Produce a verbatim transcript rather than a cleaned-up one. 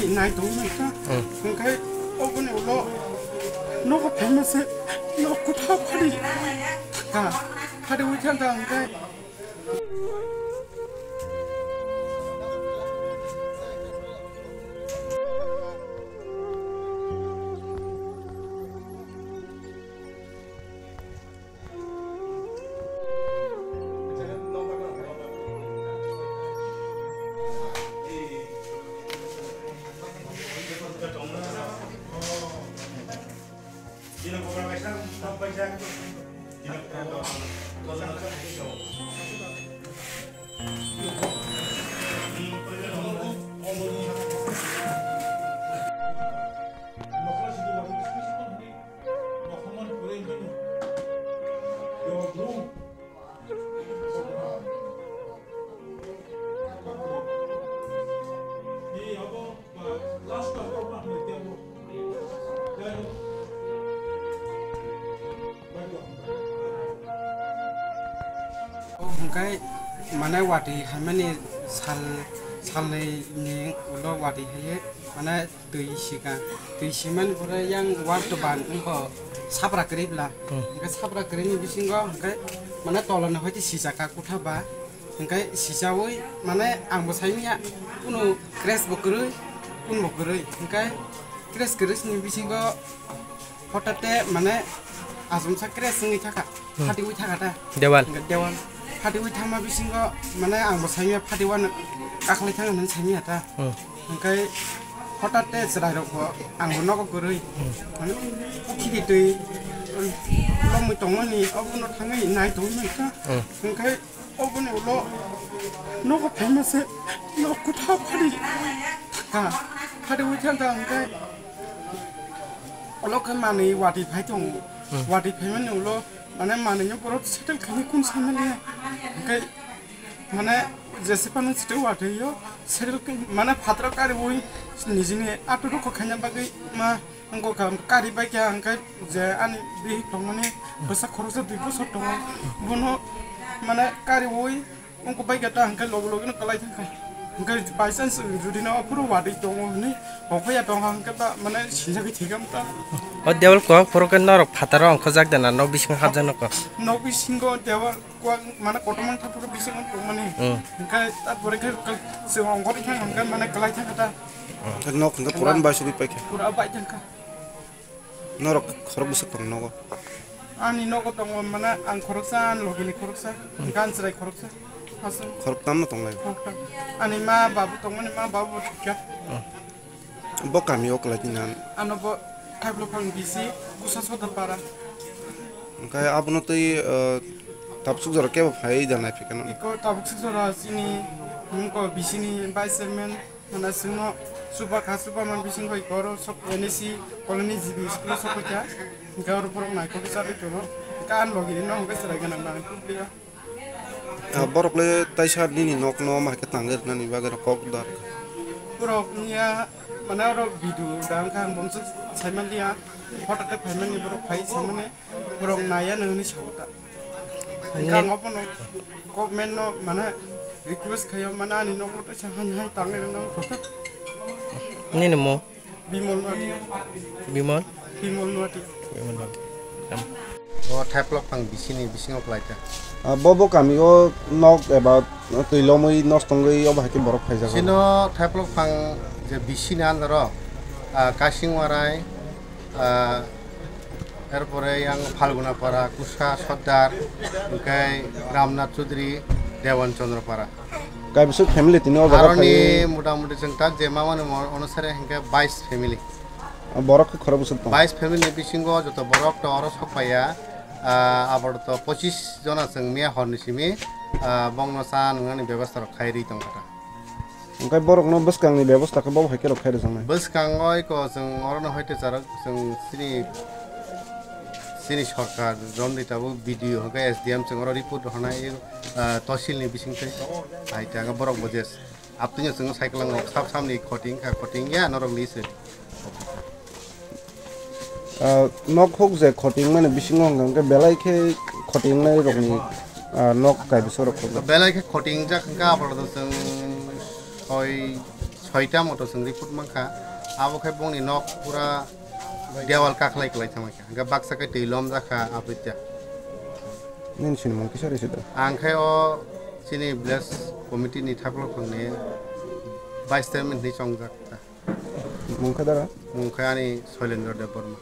Nai tong nai kha. Hmm. Hwnkhe oboni ulo nogo phaima se nok kotha phari thangkha. Phari wi thangkha hwnkhe. Hwnkhe mane watwi haimani sal, salnwi ni ulo watwi haiye mane twi sika. Twi simani pore yang wal to ban wngkha sapra kwrwi bla. Hmm. Hwnkhe sapra kwrwini bisingo hwnkhe mane tolani hoite sijaka kotha ba. Hwnkhe sijaui mane ang bo saimanya kunu crash bo kwrwi, kun bo kwrwi. Hwnkhe crash kwrwisini bisingo hotate mane asomsa crash wngwi thaka, Hmm. Phatiui thaka ta. Dewal. Hwnkhe dewal. Phatiui thangma bisingo mane ang bo saimanya phatiuano kakhwlai thang hinwi saimanya ta. Hmm. Hwnkhe hotate chwrairok bo ang bo nogo kwrwi. Hmm. Mane khidi twi lomwi tongmani obono thangwi nai tongmani kha. Hmm. Hwnkhe oboni ulo nogo phaima se nok kotha phari thangkha. Phari wi thangkha hwnkhe ulo khe manwi watwi phai tongo. Hmm. Watwi phaimani ulo mane manwino borok settle khainai kun saimaliya. Hwnkhe mane jese phano site watwi o settle khe mane phataro kariui nijini atorok khaina bagwi ma Wngkha kari bai kha hwnkhe je ani bihik tongmani bwsa khoroksa dui bosor tongo. Bono mane kariui wngkha bai kha ta hwnkhe logi logi no kwlai thangkha. Hwnkhe by chance jodi no aphuru watwi tongo hwnwi hokya tongkha hwnkhe ba mane sinjagwi thwikha ta. O dewal kwbang phuru khe norok phataro ongkhorjak de na nok bisingo hapjak nokho? Nok bisingo dewal Kuak mane kotorma wngkha phuru bisingo tongmani. Hmm. Hwnkhe ta pore khe ka-, se ongkhorwi thang hwnkhe mane kwlai thangkha ta. Khe nok hwnkhe pura bai sugwi paikha. Pura bai thangkha. Norok khorok bwswk tong nogo? Ani nogo tongo mane ang khoroksa, ani logini khoroksa, hwnkhe ani chwrai khoroksa. Aswk. Khoroktam no tonglai. Khoroktam. Ani ma babu tongmani, ma babu bo thwikha. Hmm. Bo kami o kwlai tini ang. Ano bo Thaiplok phang bisi Kusa Sodor para. Hwnkhe abono twi, eh, tabuk suk jora kebo phai da nai phikeno. Iko tabuk suk jora chini mungko bisini vice chairman mana singno supa kha supa man bising bai koro sok N S C colony G B school sok kha. Hwnkhe oro borok naikol khe chari tono. Kan logi no hwnkhe chwrai gana nang. Ah, borok le taisa nini nok no ma khe tangwi rwnani bagwi rw kok dar. Borok niya mane oro video da wngkha ang bumswk saiman liya. Photo tei phaimani borok phai samani borok naiya nw hwnwi sago ta. Hwnkhe ang obono government no mane request khaio mane ani nok no taisa hani hai tangwi rwna. Nini mo? Bimol Nuati. Bimol? Bimol Nuati. Bimol Nuati. Tam. O Thaiplok phang bisini bisingo kwlai ta. Ah, bo, bo kami o nok eba twi lomwi nosto wngwi obo hai khe borok phaijak. Sino Thaiplok phang je bisini andaro, ah, Kasing Warai, ah, erpore yang Phalguna Para, Kusa Sordar, hwnkhe Ramnath Chaudhary, Dewan Chandra Para. Kaibwswk family tini o jaga Aroni phaiwi? Motamuti chwng tak je mamani mo-, onusare hwnkhe bais family. Borok khe khorok bwswk tongo? Bais family ni bisingo joto borok to oro sok paiya, ah, aborok to pochis jona chwng miya horni simi, ah, bongno cha nwngnani bebostha rok khai ri tongkha ta. Hwnkhe borokno bwskangni bebostha khe bo hai khe rok khai rwjaknai? Bwskango iko chwng orono hoite charwk chwng chini, chini sorkar romdi tabuk B D O hwnkhe S D M chwng oro report rw hwnai, ah, tosilni bisingtwi. Hai tei ang borok bo je Aptwino chwngno cycle ang sap samni khoting kha, khoting ya norok list rw. Ah, nok huk je khoting mani bisingo hwnkha hwnkhe belai khe khoting nai rokni, ah, nok kaibwswk rok khobjak. Belai khe khoting jak hwnkha aphuru chwng soi, Soita moto chwng report mankha, abo khe bongni nok pura dewal kakhlai kwlai thanglaikha, hwnkhe baksa khe twi lomjakha abwita. Nini sinimung kisa rwsida? Ang khe o chini village committee ni thaklok phangni vice chairman hinwi chongjak ta. Mungkha dara? Mungkha ani Soilendra Debbarma.